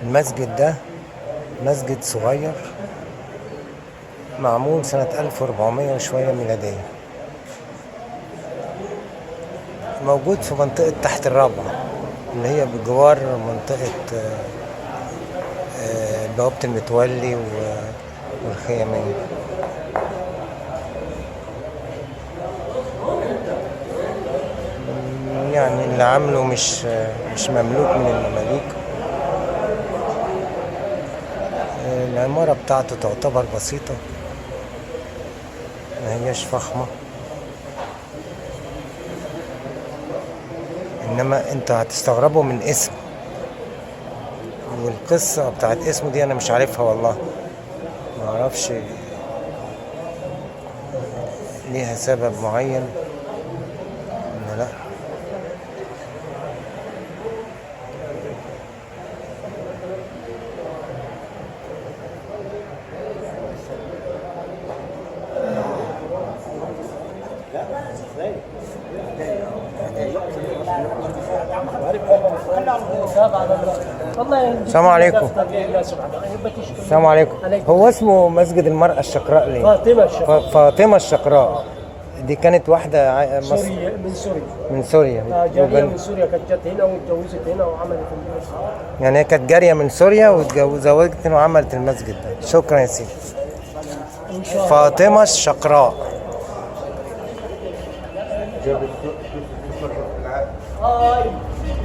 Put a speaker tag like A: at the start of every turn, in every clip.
A: المسجد ده مسجد صغير معمول سنة 1400 وشوية ميلادية، موجود في منطقة تحت الرابعة اللي هي بجوار منطقة بوابة المتولي والخيامية. يعني اللي عامله مش مملوك من المماليك. العمارة بتاعته تعتبر بسيطة، ما هياش فخمة، انما انتوا هتستغربوا من اسم والقصة بتاعت اسمه دي انا مش عارفها والله، ما اعرفش ليها سبب معين ولا لا. السلام عليكم. السلام عليكم. هو اسمه مسجد المرأة الشقراء ليه؟
B: فاطمة الشقراء.
A: فاطمة الشقراء دي كانت واحدة مصر
B: سوريا، من سوريا.
A: من سوريا.
B: جارية من سوريا، كانت جت هنا واتجوزت هنا وعملت المسجد.
A: يعني هي كانت جارية من سوريا واتجوزت وعملت المسجد ده. شكرا يا سيدي.
B: إن شاء الله.
A: فاطمة الشقراء.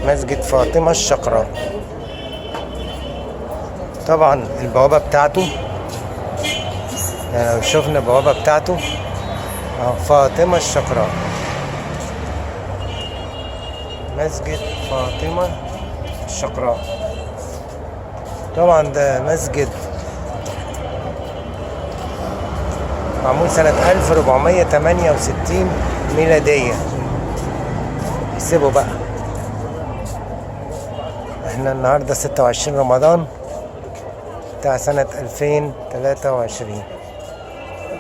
A: مسجد فاطمة الشقراء. طبعا البوابة بتاعته، يعني لو شفنا البوابة بتاعته فاطمة الشقراء، مسجد فاطمة الشقراء. طبعا ده مسجد معمول سنة 1468 ميلادية. احسبوا بقى، احنا النهاردة 26 رمضان بتاع سنة 2023.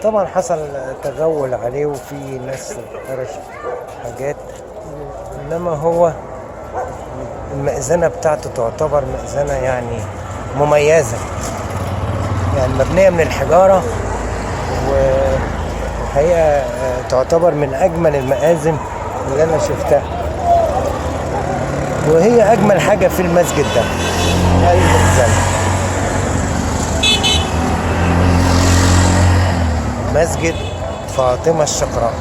A: طبعا حصل تغول عليه وفي ناس فرش حاجات، انما هو المئذنة بتاعته تعتبر مئذنة يعني مميزة، يعني مبنية من الحجارة، والحقيقة تعتبر من أجمل المآذن اللي أنا شفتها، وهي أجمل حاجة في المسجد ده المئذنة. مسجد فاطمة الشقراء.